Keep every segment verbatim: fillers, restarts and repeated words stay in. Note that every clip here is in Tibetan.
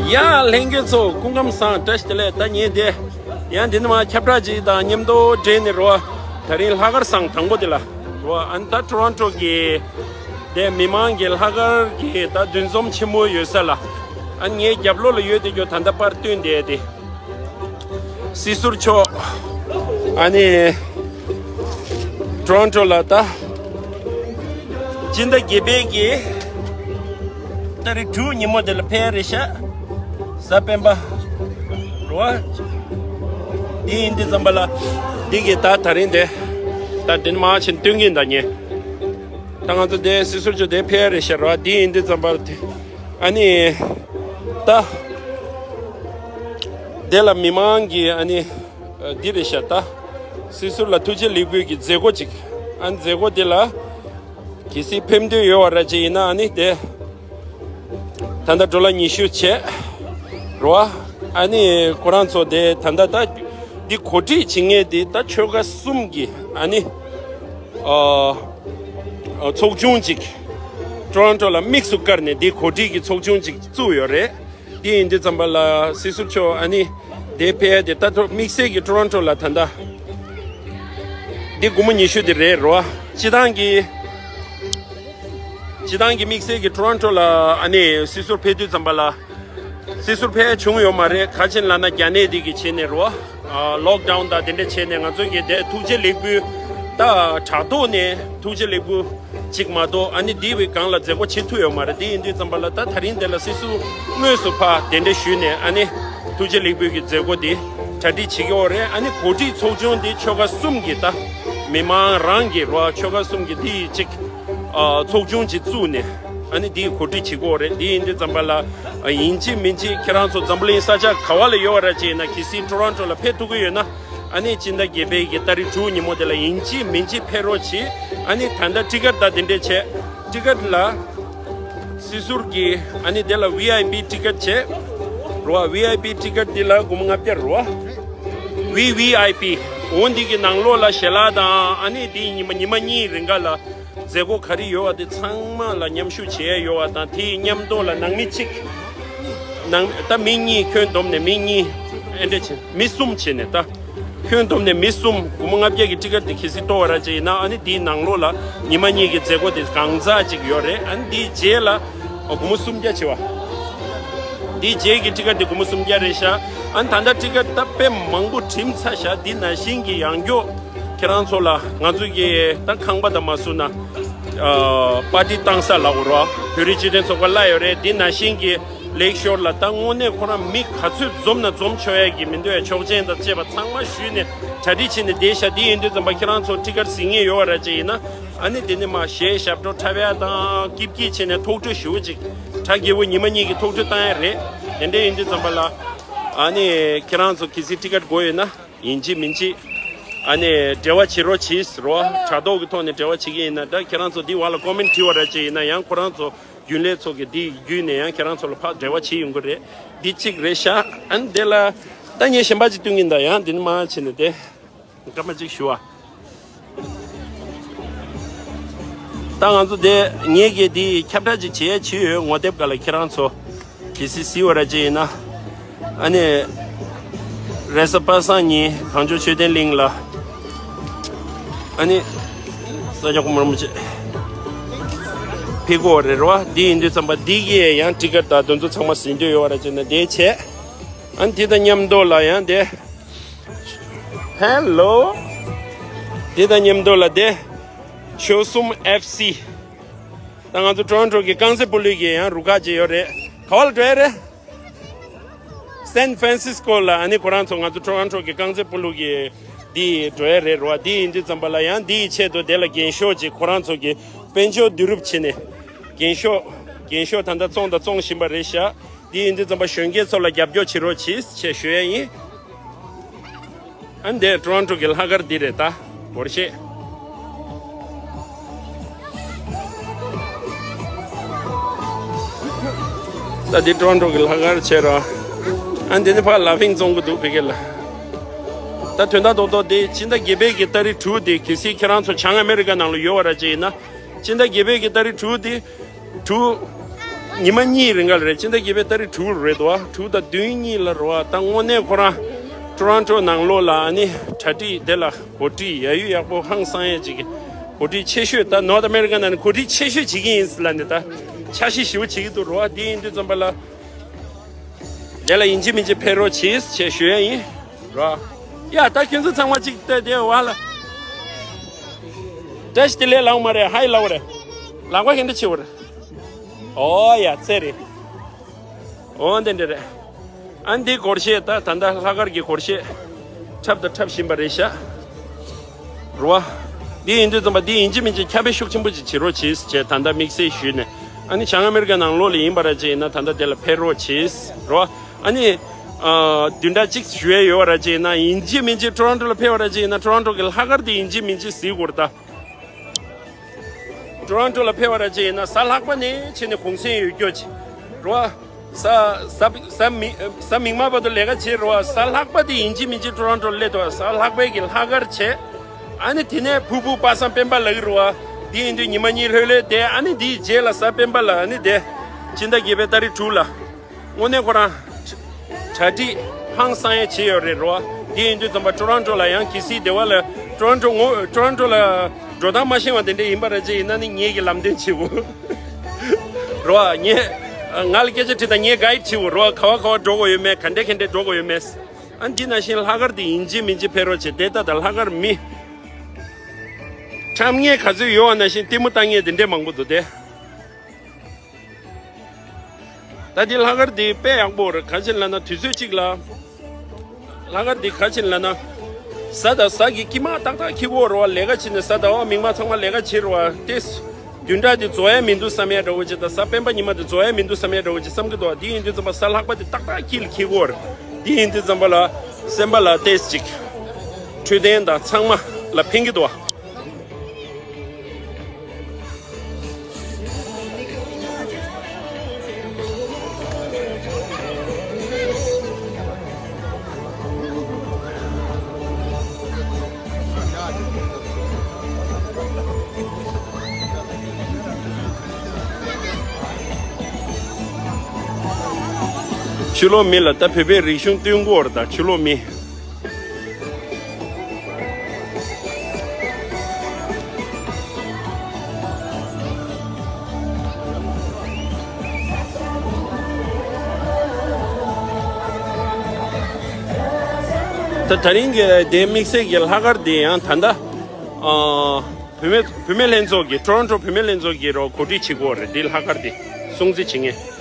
ཡ་ལྷན་རྒྱས་ཚོ་སྐུ་ཁམས་བཟང་། བཀྲ་ཤིས་བདེ་ལེགས། ད་ངས་དེ་ཡང་འདི་ནས་མར་ཁྱབ་བསྒྲགས་ཅིག་དང་མཉམ་དུ་འབྲེལ་ནས་རོ། ད་རིང་ལྷག་དཀར་བཟང་དང་པོ་དེ་ལ་རོ། ཨ་ནི་ད་ཊོ་རོན་ཊོ་གི་དེ་མི་མང་གི་ལྷག་དཀར་གྱི་ད་འདུ་འཛོམས་ཆེན་མོ་ཡོད་ས་ལ། ཨ་ནི་ངའི་རྒྱབ་ལོགས་ལ་ཡོད་དེ་ཀྱོ་ད་ལྟ་པར་སྟོན་བསྡད་དེ། སྲིད་ཟུར་མཆོག་ཨ་ནི་ཊོ་རོན་ཊོ་ལ་ད་སྤྱི་ཟླ་བརྒྱད་པའི་གི་ཏ་རིག་དྲུག་ཉིན་མོ་དེ་ལ་ཕེབས་རེད་ཤག་གཟའ་སྤེན་པ་རོ། འདི་ཡིན་དུས་ཙམ་པ་ལ་འདི་གི་ད་ད་རིང་དེ་ད་འདི་ནས་མར་ཕྱིན་སྟོན་གྱིན་ད་ཉེ། ད་ང་ཚོ་དེ་སྲིད་ཟུར་མཆོག་དེ་ཕེབས་རེད་ཤག་རོ། འདི་ཡིན་དུས་ཙམ་པ་ལ་དེ། ཨ་ནི། ད། དེ་ལ་མི་མང་གིས་ཨ་ནི། འདི་རེད་ཤག་ད། སྲིད་ཟུར་ལ་ཐུགས་རྗེ་ལེགས་འབུལ་གྱི་མཛད་སྒོ་ཅིག་ཨ་ནི་མཛད་སྒོ་འདི་ལ། གལ་སྲིད་ཕེབས་འདོད་ཡོད་པ་ར་ཅིག་ཡིན་ན་ཨ་ནི་དེ། ད་ལྟ་ཌོ་ལར་ཉི་ཤུ་བྱས། རོ། ཨ་ནི་ཁོ་རང་ཚོ་དེ་ད་ལྟ་ད། འདི་གོ་སྒྲིག་བྱེད་མཁན་དེ་ད་ཆོལ་ཁ་གསུམ་གྱི་ཨ་ནི། ཨ། ཚོགས་ཆུང་ཅིག་ཊོ་རོན་ཊོ་ལ་དམིགས་སུ་བཀར་ནས་འདི་གོ་སྒྲིག་གི་ཚོགས་ཆུང་ཅིག་བཙུགས་ཡོད་རེད། འདི་ཡིན་དུས་ཙམ་པ་ལ་སྲིད་ཟུར་མཆོག་ཨ་ནི་དེ་ཕེབས་ཡ་དེ་ད་ཐོ་དམིགས་བསལ་གྱི་ཊོ་རོན་ཊོ་ལ་ད་ལྟ་འདི་སྒོར་མོ་ཉི་ཤུ་དེ་རེད་རོ། སྤྱི་བཏང་གི་སྤྱི་བཏང་གི་དམིགས་བསལ་གྱི་ཊོ་རོན་ཊོ་ལ་ཨ་ནི་སྲིད་ཟུར་ཕེབས་དུས་ཙམ་པ་ལ། སྲིད་ཟུར་ཕེབས་བྱུང་ཡོད་མ་རེད། ག་ཅིན་ལབ་ན་རྒྱ་ནད་འདི་གི་བྱས་ནས་རོ། ལོག་ཌའུན་དང་དེ་འདྲ་བྱས་ནས་ང་ཚོ་གི་དེ་ཐུགས་རྗེ་ལེགས་འབུལ། ད་དྲ་ཐོག་ནས་ཐུགས་རྗེ་ལེགས་འབུལ་ཅིག་མ་གཏོགས་ཨ་ནི་འདི་བའི་སྒང་ལ་མཛད་སྒོ་བྱེད་ཐུབ་ཡོད་མ་རེད། འདི་ཡིན་དུས་ཙམ་པ་ལ་ད་ད་རིང་དེ་ལ་སྲིད་ཟུར་དངོས་སུ་ཕར་གདན་འདྲེན་ཞུས་ནས་ཨ་ནི་ཐུགས་རྗེ་ལེགས་འབུལ་གྱི་མཛད་སྒོ་འདི་གྲ་སྒྲིག་བྱེད་ཀྱི་ཡོད་རེད། ཨ་ནི་གོ་སྒྲིག་ཚོགས་ཆུང་འདི་ཆོལ་ཁ་གསུམ་གྱི་ད་མི་མང་རང་གི་རོ། ཆོལ་ཁ་གསུམ་གྱི་འདི་ཡི་གཅིག་ཨ། ཚོགས་ཆུང་ཅིག་བཙུགས་ནས་ཨ་ནི་འདིའི་གོ་སྒྲིག་བྱེད་དགོས་རེད། འདི་ཡིན་དུས་ཙམ་པ་ལ་ཨ། ཡིན་གཅིག་མིན་གཅིག་ཁྱེད་རང་ཚོ་འཛམ་བུ་གླིང་ས་ཆ་ག་བ་ལ་ཡོད་པ་ར་ཅིག་ཡིན་ན་གལ་སྲིད་ཊོ་རོན་ཊོ་ལ་ཕེབས་ཐུབ་ཀྱི་ཡོད་ན་ཨ་ནི་སྤྱི་ཟླ་བརྒྱད་པའི་གི་ཏ་རིག་དྲུག་ཉིན་མོ་དེ་ལ་ཡིན་གཅིག་མིན་གཅིག་ཕེབས་རོགས་གྱིས། ཨ་ནི་ད་ལྟ་ཊི་ཀེ་ཊི་དང་དེ་འདྲས་བྱས། ཊི་ཀེ་ཊི་ལ་སྲིད་ཟུར་གྱི་ཨ་ནི་དེ་ལ་ཝི་ཨའི་པི་ཊི་ཀེ་ཊི་བྱས་རོ། ཝི་ཨའི་པི་ཊི་ཀེ་ཊི་འདི་ལ་སྒོར་མོ་ལྔ་བརྒྱ་རོ། ཝི་ཝི་ཨའི་པི། འོ་འདི་གི་ནང་ལོགས་ལ་ཞལ་ལག་དང་ཨ་ནི་འདི་ཉི་མ་ཉི་མ་གཉིས་རིང་ག་ལ། མཛད་སྒོ་ག་རེ་ཡོད་པ་དེ་ཚང་མ་ལ་མཉམ་ཞུགས་བྱས་ཡོད་པ་དང་དེའི་མཉམ་དུ་ལ་ནང་མི་གཅིག་ནང་ད་མི་གཉིས་ཁྱོན་བསྡོམས་ནས་མི་གཉིས་ཨེ་འདྲ་བྱས་མི་གསུམ་བྱས་ནས་ད་ཁྱོན་བསྡོམས་ནས་མི་གསུམ་སྒོར་མོ་ལྔ་བརྒྱ་གི་ཊི་ཀེ་ཊི་དེ་གལ་སྲིད་གཏོར་བ་ར་ཅིག་ཡིན་ན་ཨ་ནི་དེའི་ནང་ལོགས་ལ་ཉི་མ་གཉིས་ཀྱི་མཛད་སྒོ་དེ་གང་ཟག་ཅིག་ཡོད་རེད། ཨ་ནི་དེའི་རྗེས་ལ་སྒོར་མོ་སུམ་བརྒྱ་བྱས་པ། དེའི་རྗེས་ཀྱི་ཊི་ཀེ་ཊི་དེ་སྒོར་མོ་སུམ་བརྒྱ་རེད་ཤག་ཨ་ནི་ད་ལྟ་ཊི་ཀེ་ཊི་ད་དཔེ་མང་པོ་བྲིམ་ཚར་ཤག་འདི་ནང་བཞིན་གྱི་ཡང་མགྱོགས། ཁྱེད་རང་ཚོ་ལ་ང་ཚོ་གི་ད་ཁང་པ་དང་མ་བཟོས་ན། ཨ། པར་ཊི་བཏང་ས་ལ་འོ་རོ། བོད་རིགས་སྤྱི་མཐུན་ཚོགས་པ་གླ་ཡོད་རེད། འདི་ནང་བཞིན་གྱི་ལེག་ཤོར་ལ་ད་དངོས་གནས་ཁོ་རང་མི་ག་ཚོད་འཛོམས་ན་འཛོམས་ཆོག་ཡ་གི་མི་འདུག་ཡ། ཆོག་མཆན་དང་བཅས་པ་ཚང་མ་ཞུས་ནས་གྲ་སྒྲིག་བྱས་ནས་བསྡད་ཤག་འདི་ཡིན་དུས་ཙམ་པ་ཁྱེད་རང་ཚོ་ཊི་ཀེ་ཊི་གཟིགས་མཁན་ཡོད་པ་ར་ཅིག་ཡིན་ན་ཨ་ནི་འདི་ནས་མར་གཞས་ཞབས་བྲོ་འཁྲབ་ཡ་དང་སྐྱིད་སྐྱིད་བྱས་ནས་ཐུགས་སྤྲོ་ཞུ་ཅིག་གྲ་རྒྱས་པོ་ཉི་མ་གཉིས་ཀྱི་ཐུགས་སྤྲོ་བཏང་ཡ་རེད། དེ་འདྲ་ཡིན་དུས་ཙམ་པ་ལ་ཨ་ནི་ཁྱེད་རང་ཚོ་གལ་སྲིད་ཊི་ཀེ་ཊི་དགོས་ཡོད་ན། ཡིན་གཅིག་མིན་གཅིག་ཨ་ནི་འབྲེལ་བ་བྱེད་རོགས་གྱིས་རོ། དྲ་ཐོག་གི་ཐོག་ནས་འབྲེལ་བ་བྱེད་ཀྱི་ཡིན་ན་ད་ཁྱེད་རང་ཚོ་འདི་བར་ལ་ཀོ་མེན་ཊི་བྲིས་པ་ར་ཅིག་ཡིན་ན་ཡང་ཁོ་རང་ཚོ་རྒྱུན་ལས་ཚོ་གི་འདི་བརྒྱུད་ནས་ཡང་ཁྱེད་རང་ཚོ་ལ་ཕར་འབྲེལ་བ་བྱེད་ཡོང་གི་རེད། འདི་གཅིག་རེད་ཤག་ཨ་ནི་དེ་ལ་ད་ངས་གཞན་པ་ཅིག་སྟོན་གྱིན་ད་ཡང་འདི་ནི་མ་བྱས་ནས་དེ། སྐར་མ་གཅིག་ཞུ་བ། ད་ང་ཚོ་དེ་ངེད་ཀྱིས་དེ་ཁྱབ་བསྒྲགས་ཅིག་བྱེད་ཡས་བྱེད་ཡོད། ངོ་དེབ་སྒང་ལ་ཁྱེད་རང་ཚོ་གལ་སྲིད་གཟིགས་པ་ར་ཅིག་ཡིན་ན། ཨ་ནི། རེས་གཟའ་པ་སངས་ཉིན་གངས་ལྗོངས་ཆོས་ལྡན་གླིང་ལ། ཨ་ནི། ས་སྐྱ་གོང་མ་རིན་པོ་ཆེ་ཕེབས་ཀྱི་ཡོད་རེད་རོ། འདི་ཡིན་དུས་ཙམ་པ་འདི་གིས་ཡང་ཊི་ཀེ་ཊི་དང་དེ་ཚོ་ཚང་མ་གཟིགས་འདོད་ཡོད་པ་ར་ཅིག་ཡིན་ན་དེ་བྱས། ཨ་ནི་དེ་དང་མཉམ་དུ་ལ་ཡང་དེ། ཧེ་ལོ། དེ་དང་མཉམ་དུ་ལ་དེ། ཆོལ་གསུམ་ཨེཕ་སི། ད་ང་ཚོ་ཊོ་རོན་ཊོ་གི་རྐང་རྩེད་སྤོ་ལོ་གི་ཡང་རུ་ཁག་ཅིག་ཡོད་རེད། ག་བ་ལ་འགྲོ་ཡ་རེད། སན་ཧྥ་རན་སིས་ཀོ་ལ་ཨ་ནི་ཁོ་རང་ཚོ་ང་ཚོ་ཊོ་རོན་ཊོ་གི་རྐང་རྩེད་སྤོ་ལོ་གི་འདི་འགྲོ་ཡ་རེད་རོ། འདི་ཡིན་དུས་ཙམ་པ་ལ་ཡང་འདི་ཡི་ཆེད་དུ་དེ་ལ་རྒྱན་ཤོག་ཅིག་ཁོ་རང་ཚོ་གི་དཔལ་འབྱོར་བསྡུ་རུབ་བྱས་ནས་རྒྱན་ཤོག་རྒྱན་ཤོག་ད་ལྟ་བཙོང་དང་བཙོང་བཞིན་པ་རེད་ཤག་འདི་ཡིན་དུས་ཙམ་པ་གཞོན་སྐྱེས་ཚོ་ལ་རྒྱབ་སྐྱོར་བྱེད་རོགས་གྱིས་ཞེས་ཞུ་ཡ་ཡིན། ཨ་འདས་ཊོ་རོན་ཊོ་གི་ལྷག་དཀར་འདི་རེད་ད། སྒོར་གཞས། ད་འདི་ཊོ་རོན་ཊོ་གི་ལྷག་དཀར་བྱས་རོགས། ཨ་འདི་ནི་ཕར་ལ་ཕིང་བཙོང་གི་འདུག་བི་གེ་ལ། ད་དོན་དག་རྡོག་རྡོག་འདི་སྤྱི་ཟླ་བརྒྱད་པའི་གི་ཏ་རིག་དྲུག་འདི་གལ་སྲིད་ཁྱེད་རང་ཚོ་བྱང་ཨ་མེ་རི་ཀ་ནང་ལ་ཡོད་པ་ར་ཅིག་ཡིན་ན། སྤྱི་ཟླ་བརྒྱད་པའི་གི་ཏ་རིག་དྲུག་འདི། དྲུག་ཉི་མ་གཉིས་རིང་ག་ལ་རེད། སྤྱི་ཟླ་བརྒྱད་པའི་ཏ་རིག་དྲུག་རེད་དོ། དྲུག་དང་བདུན་གཉིས་ལ་རོ་ཨ། ད་དངོས་གནས་ཁོ་རང་ཊོ་རོན་ཊོ་ནང་ལོགས་ལ་ཨ་ནི་གྲ་སྒྲིག་དེ་ལ་གོ་སྒྲིག་ཡ་ཡུ་ཡག་པོ་ཧང་སང་ཡ་ཅིག་གི་གོ་སྒྲིག་ཆེ་ཤོས། ད་ནོར་ཐ་ཨ་མེ་རི་ཀ་ནང་ནས་གོ་སྒྲིག་ཆེ་ཤོས་བྱེད་ཀྱི་ཡིན་ཟེར་ལ་ནི་ད་འཆར་གཞི་ཞིབ་པོ་བྱེད་ཀྱི་འདུག་རོ་ཨ། དེ་ཡིན་དུས་ཙམ་པ་ལ། དེ་ལ་ཡིན་གཅིག་མིན་གཅིག་ཕེབས་རོགས་གྱིས་ཞེས་ཞུ་ཡ་ཡིན། རོ། ཡ་ད་ཁྱོད་ཚོ་ཚང་མ་གཅིག་ལྟོས་དེ་བ་ལ། བཀྲ་ཤིས་བདེ་ལེགས་ལབ་མ་རེད། ཧའི་ལབ་རེད། ལག་པ་ག་འདྲ་བྱེད་པ་རེད། ཨོ་ཡ་ཚེ་རེད། ཨོ་འདི་འདྲ་རེད། ཨ་འདི་སྒོར་གཞས་ད་ད་ལྟ་ལྷག་དཀར་གྱི་སྒོར་གཞས་འཁྲབ་དང་འཁྲབ་བཞིན་པ་རེད་ཤག་རོ། འདི་ཡིན་དུས་ཙམ་པ་འདི་ཡིན་གཅིག་མིན་གཅིག་ཁྱབ་སྤེལ་ཤུགས་ཆེན་པོ་ཅིག་བྱེད་རོགས་གྱིས་ཅེས་ད་ལྟ་དམིགས་བསལ་ཞུས་ནས། ཨ་ནི་བྱང་ཨ་མེ་རི་ཀ་ནང་ལོགས་ལ་ཡིན་པ་ར་ཅིག་ཡིན་ན་ད་ལྟ་དེ་ལ་ཕེབས་རོགས་གྱིས་རོ། ཨ་ནི། ཨ། བདུན་ཕྲག་གཅིག་ཞུ་ཡས་ཡོད་པ་ར་ཅིག་ཡིན་ན་ཡིན་གཅིག་མིན་གཅིག་ཊོ་རོན་ཊོ་ལ་ཕེབས་པ་ར་ཅིག་ཡིན་ན་ཊོ་རོན་ཊོ་གི་ལྷག་དཀར་དེ་ཡིན་གཅིག་མིན་གཅིག་གཟིགས་དགོས་རེད་ད། ཊོ་རོན་ཊོ་ལ་ཕེབས་པ་ར་ཅིག་ཡིན་ན་གཟའ་ལྷག་པ་ནས་བྱས་ནས་གུང་སེང་ཡོད་རྒྱུ་ཅིག་རོ། གཟའ་གཟའ་གཟའ་མིག་གཟའ་མིག་དམར་བར་དུ་ལས་ཀ་བྱེད་རོ། གཟའ་ལྷག་པ་དེ་ཡིན་གཅིག་མིན་གཅིག་ཊོ་རོན་ཊོ་ལ་སླེབས་དུས་གཟའ་ལྷག་པའི་གི་ལྷག་དཀར་བྱས། ཨ་ནི་དེ་ནས་ཕུར་བུ་པ་སངས་སྤེན་པ་ལ་གི་རོ། འདི་ཡིན་དུས་ཉི་མ་གཉིས་ལྷོད་ལྷོད་བསྡད། ཨ་ནི་འདིའི་རྗེས་ལ་གཟའ་སྤེན་པ་ལ་ཨ་ནི་བསྡད། སྤྱི་ཟླ་བརྒྱད་པའི་ཏ་རིག་དྲུག་ལ། དངོས་གནས་ཁོ་རང་གྲ་སྒྲིག་ཧང་སང་ཡ་བྱས་ཡོད་རེད་རོ། འདི་ཡིན་དུས་ཙམ་པ་ཊོ་རོན་ཊོ་ལ་ཡང་གལ་སྲིད་སྡེ་བ་ལ་ཊོ་རོན་ཊོ་ངོ་ཊོ་རོན་ཊོ་ལ་འགྲོ་སྟངས་མ་ཤེས་པ་དེ་འདྲ་ཡིན་པ་ར་ཅིག་ཡིན་ན་ནི་ངེད་ཀྱི་ལམ་སྟོན་བྱེད་དགོས་རོ། ངས་ང་ལ་སྐད་ཆ་དྲིས་དང་ངས་གའིཌ་བྱེད་དགོས་རོ། ག་བ་ག་བ་འགྲོ་དགོས་ཡོད་མེད། ག་འདྲས་ག་འདྲས་འགྲོ་དགོས་ཡོད་མེད། ཨ་འདི་ནང་བཞིན་ལྷག་དཀར་དེ་ཡིན་གཅིག་མིན་གཅིག་ཕེབས་རོགས་བྱེད། དེ་ལྟ་དང་ལྷག་དཀར་མི་འཁྲབ་མཁན་ག་ཚོད་ཡོད་པ་ནང་བཞིན་ལྟད་མོ་ལྟ་མཁན་དེ་འདྲས་མང་པོ་འདུག་སྟེ། ད་འདི་ལྷག་དཀར་འདི་དཔེ་ཡག་པོ་རེད། ག་ཅི་ལབ་ན་དུས་ཚོད་གཅིག་ལ། ལྷག་དཀར་འདི་ག་ཅི་ལབ་ན། གཟའ་དང་གཟའ་གི་དཀྱིལ་མ་ཏག་ཏག་འཁེལ་གྱི་ཡོད་རེད་བ། ལས་ཀ་བྱེད་ནས་གཟའ་ཟླ་བ་མིག་དམར་ཚང་མ་ལས་ཀ་བྱེད་རེད་བ། ཏེས། བདུན་ཕྲག་འདི་རྫོགས་ཡ་མི་འདུག་བསམ་ཡ་འདྲ་བོ་ཅིག་དང་། གཟའ་སྤེན་པ་ཉི་མ་འདི་རྫོགས་ཡ་མི་འདུག་བསམ་ཡ་འདྲ་བོ་ཅིག་བསམ་གྱི་འདུག་བ། འདི་ཡིན་དུས་ཙམ་པ་གཟའ་ལྷག་པ་འདི་ཏག་ཏག་དཀྱིལ་འཁེལ་གྱི་ཡོད་རེད། འདི་ཡིན་དུས་ཙམ་པ་ལ་སེམས་པ་ལ་ཏེས་ཅིག་འཕྲོད་བསྟེན་དང་ཚང་མ་ལ་ཕན་གྱི་འདུག་བ། ཕྱི་ལོགས་མི་ལ་ད་བོད་པའི་རིག་གཞུང་སྟོན་གྱི་ཡོད་རེད། ད་ཕྱི་ལོགས་མི། ད་དེ་རིང་གི་དེ་དམིགས་བསལ་གྱི་ལྷག་དཀར་དེ་ཡང་ད་ལྟ་ཨ། བུད་མེད་བུད་མེད་ལྷན་ཚོགས་ཀྱིས་ཊོ་རོན་ཊོ་བུད་མེད་ལྷན་ཚོགས་ཀྱིས་རོགས་གོ་སྒྲིག་བྱེད་ཀྱི་ཡོད་རེད། འདི་ལྷག་དཀར་འདི་སྲུང་བརྩི་བྱེད་མཁན།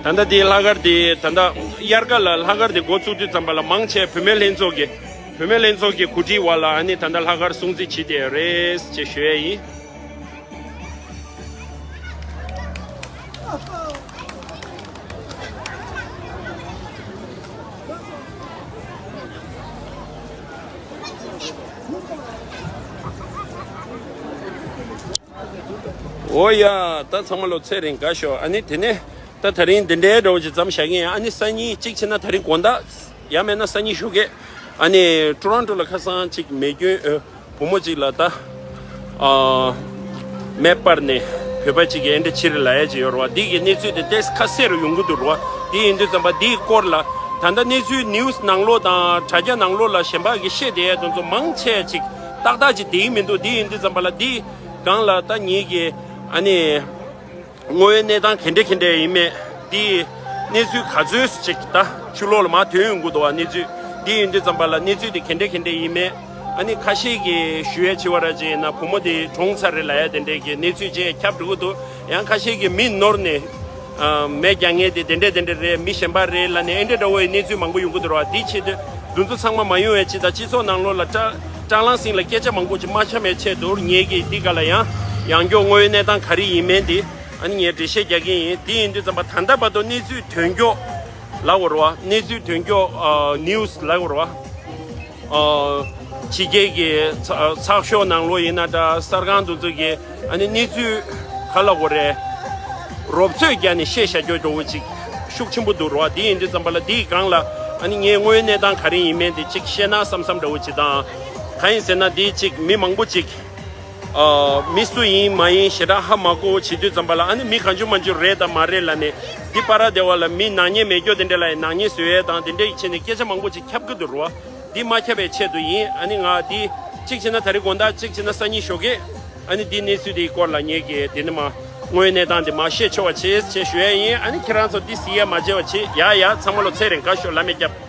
ད་ལྟ་འདི་ལྷག་དཀར་འདི་ད་ལྟ་དབྱར་ཁ་ལ་ལྷག་དཀར་འདི་འགོ་བཙུགས་དུས་ཙམ་པ་ལ་མང་ཆེ་བུད་མེད་ལྷན་ཚོགས་ཀྱི་བུད་མེད་ལྷན་ཚོགས་ཀྱི་གོ་སྒྲིག་འོག་ལ་ཨ་ནི་ད་ལྟ་ལྷག་དཀར་སྲུང་བརྩི་བྱེད་བསྡད་ཡོད་རེད་ཅེས་ཞུ་ཡས་ཡིན། འོ་ཡ། ད་ཚང་མ་ལོ་ཚེ་རིང་དགའ་ཤོག་ཨ་ནི་དེ་ནས་ད་དེ་རིང་འདི་འདྲའི་འདྲ་བོ་ཅིག་མཚམས་བཞག་གི་ཡིན། ཨ་ནི་སང་ཉིན་གཅིག་བྱས་ན་དེ་རིང་དགོང་དག་ཡང་མེད་ན་སང་ཉིན་ཞོགས་ཀས་ཨ་ནི་ཊོ་རོན་ཊོ་ལ་ཁ་སང་གཅིག་མེ་སྐྱོན་ཨ། བུ་མོ་གཅིག་ལ་ད། ཨ། མེ་སྤར་ནས་བོད་པ་གཅིག་གིས་ཨེ་འདྲ་བྱས་རེད་ལབ་ཡ་ཅིག་ཡོད་རེད་བ། འདི་གི་གནས་ཚུལ་དེ་ཏོག་ཙམ་ཁ་གསལ་རུ་ཡོང་གི་འདུག་རེད་བ། འདི་ཡིན་དུས་ཙམ་པ་འདིའི་སྐོར་ལ་ད་ལྟ་གནས་ཚུལ་ནིའུ་སི་ནང་ལོགས་དང་དྲ་རྒྱ་ནང་ལོགས་ལ་གཞན་པ་གིས་བཤད་བསྡད་ཡ་དེ་ཚོ་མང་ཆེ་ཅིག་ཏག་ཏག་ཅིག་བསྡད་ཀྱི་མི་འདུག་འདི་ཡིན་དུས་ཙམ་པ་ལ་འདི་སྒང་ལ་ད་ངེད་ཀྱི་ཨ་ནི། དངོས་ཡོད་གནས་སྟངས་ག་འདྲ་ག་འདྲ་ཡིན་མེད་འདི་གནས་ཚུལ་ག་ཚོད་ཅིག་ད་ཕྱི་ལོགས་ལ་མར་ཐོན་ཡོང་གི་འདུག་བ། གནས་ཚུལ་འདི་ཡིན་དུས་ཙམ་པ་ལ་གནས་ཚུལ་དེ་ག་འདྲ་ག་འདྲ་ཡིན་མེད། ཨ་ནི་ཁ་ཤས་ཀྱིས་ཞུ་ཡས་བྱས་པ་ར་ཅིག་ཡིན་ན་བུ་མོ་དེ་གྲོངས་ཚར་རེད་ལབ་ཡ་དེ་འདྲས་ཀྱི་གནས་ཚུལ་ཅིག་ཁྱབ་འགྲོ་གི་འདུག་ཡང་ཁ་ཤས་ཀྱིས་མི་ནོར་ནས་ཨ་མེ་རྒྱག་མཁན་དེ་དེ་འདྲས་དེ་འདྲས་རེད། མི་གཞན་པ་རེད་ལབ་ནས་ཨེ་འདྲས་འདྲ་བོའི་གནས་ཚུལ་མང་པོ་ཡོང་གི་འདུག་ར་བ། འདི་ཆེད་དུ་འདི་ཚོ་ཚང་མ་མ་ཡོང་བའི་ཆེད་དང་སྤྱི་ཚོགས་ནང་ལོགས་ལ་སྐྲག་སྐྲག་ལངས་སེང་ལ་སྐད་ཆ་མང་པོ་ཅིག་མ་འཆམ་པའི་ཆེད་དུ་ངེད་ཀྱིས་འདི་ག་ལ་ཡང་ཡང་སྐྱོ་དངོས་ཡོད་གནས་སྟངས་ག་རེ་ཡིན་མིན་འདི་ཨ་ནི་ངས་འགྲེལ་བཤད་རྒྱག་གི་ཡིན། འདི་ཡིན་དུས་ཙམ་པ་ད་ལྟ་བར་དུ་གནས་ཚུལ་དོན་འཁྱོག་ལབ་དགོས་རེད་བ། གནས་ཚུལ་དོན་འཁྱོག་ཨ་ནིའུ་སི་ལབ་དགོས་རེད་བ། ཨ་ཕྱི་རྒྱལ་གྱི་ཚ་ཚགས་ཤོག་ནང་ལོགས་ཡིན་ན་འདྲ། གསར་ཁང་དེ་ཚོ་གི་ཨ་ནི་གནས་ཚུལ་ག་ལབ་དགོས་རེད། རོབ་ཚོད་རྒྱག་ནས་བཤད་བཞག་རྒྱུ་འདྲ་བོ་ཅིག་ཤུགས་ཆེན་པོ་འདུག་རེད་བ། འདི་ཡིན་དུས་ཙམ་པ་ལ་འདིའི་སྒང་ལ་ཨ་ནི་ངས་དངོས་ཡོད་གནས་སྟངས་ག་རེ་ཡིན་མིན་དེ་ཅིག་བཤད་ན་བསམ་བསམ་འདྲ་བོ་ཅིག་དང་། གང་ཡིན་ཟེར་ན་འདི་ཅིག་མི་མང་པོ་ཅིག་ ཨ། མི་སུ་ཡིན་མ་ཡིན་ཞེ་དྲག་ཧ་མ་གོ་བྱེད་དུས་ཙམ་པ་ལ། ཨ་ནི་མི་གང་བྱུང་མང་བྱུང་རེད་དང་མ་རེད་ལབ་ནས། འདི་པ་ར་སྡེ་བ་ལ་མི་ནག་ཉེས་མེད་སྐྱོ་དེ་འདྲ་ལ་ཡང་ནག་ཉེས་བཟོ་ཡས་དང་དེ་འདྲ་ཡི་ཆེད་ནས་སྐད་ཆ་མང་པོ་ཅིག་ཁྱབ་ཀྱི་འདུག་རོ། འདི་མ་ཁྱབ་པའི་ཆེད་དུ་ཡིན། ཨ་ནི་ང་འདི་གཅིག་བྱས་ན་ད་རེས་དགོང་དག་གཅིག་བྱས་ན་སང་ཉིན་ཞོགས་ཀས། ཨ་ནི་འདི་གནས་ཚུལ་འདིའི་སྐོར་ལ་ངེད་ཀྱིས་དེ་ནི་མ་དངོས་གནས་སྟངས་འདི་མ་བཤད་ཆོག་པ་བྱེད་ཅེས་ཞུ་ཡས་ཡིན། ཨ་ནི་ཁྱེད་རང་ཚོ་འདི་གཟིགས་ཡས་མ་བརྗེད་པ་བྱེད་ཡ། ཡ་ཚང་མ་ལོ་ཚེ་རིང་དགའ་ཤོག་ལ་མེ་རྒྱབ།